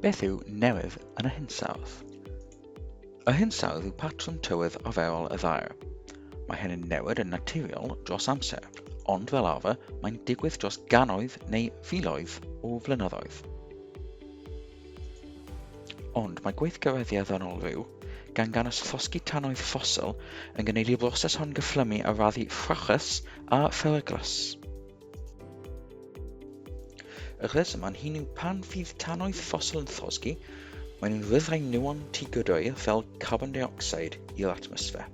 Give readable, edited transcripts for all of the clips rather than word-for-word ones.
Beth yw newid yn y hinsawdd? Y hinsawdd yw patrwm tywydd arferol y ddaear. Mae hyn yn newid yn naturiol dros amser, ond fel arfer mae'n digwydd dros gannoedd neu filoedd o flynyddoedd. Ond mae gweithgareddau ddynol rhyw, gan gynnwys llosgi tannoedd ffosil, yn gwneud i'r broses hon gyflymu ar raddu ffrachus a pheryglus. Y rheswm am hyn yw pan fydd tannoedd ffosil yn llosgi, maen nhw'n rhyddhau nwyon tŷ gwydr fel carbon deuocsid i'r atmosffer.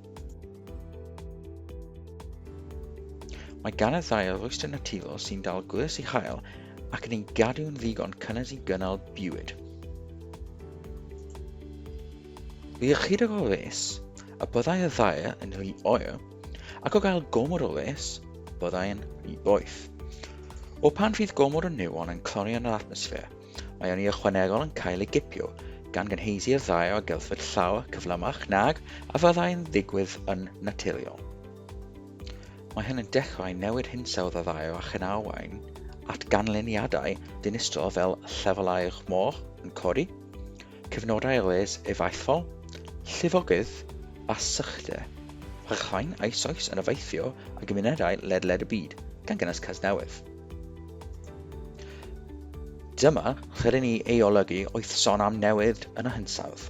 Mae gan y ddaear rwystr naturiol sy'n dal gwres i haul ac yn ei gadw'n ddigon cynnes i gynnal bywyd. Rhy ychydig o wres, a byddai'r ddaear yn rhy oer, Ac o gael gormod o wres, byddai'n rhy boeth. O pan fydd gormod o nwyon yn clori yn yr atmosffer, mae ynni ychwanegol yn cael ei gipio, gan gynhesu'r ddaear ar gyfer llawer cyflymach nag a fyddai'n ddigwydd yn naturiol. Mae hyn yn dechrau newid hinsawdd y ddaear ac yn arwain at ganlyniadau dinistriol fel lefelau'r môr yn codi, Cyfnodau wres effaithol, llifogydd a sychder. Mae'r rhain eisoes yn effeithio ar gymunedau ledled y byd, gan gynnwys Casnewydd. Dyma rydyn ni ei olygu wrth son am newid yn yr hinsawdd.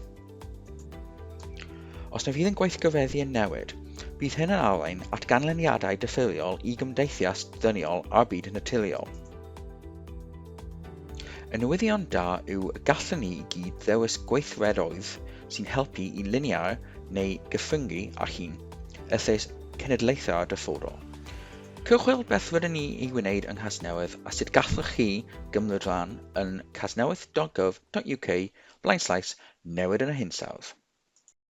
Os na fydd ein gweithgareddu yn newid, bydd hyn yn arwain at ganlyniadau difrifol i gymdeithas ddyniol a'r byd naturiol. Y newyddion da yw y gallwn ni i gyd ddewis gweithredoedd sy'n helpu i liniaru neu gyfyngu ar hyn er lles cenedlaethau'r dyfodol. Cewch weld beth rydyn ni ei wneud yng Nghasnewydd a sut gallwch chi gymryd rhan yn casnewydd.gov.uk blaenslaes newid yn yr hinsawdd.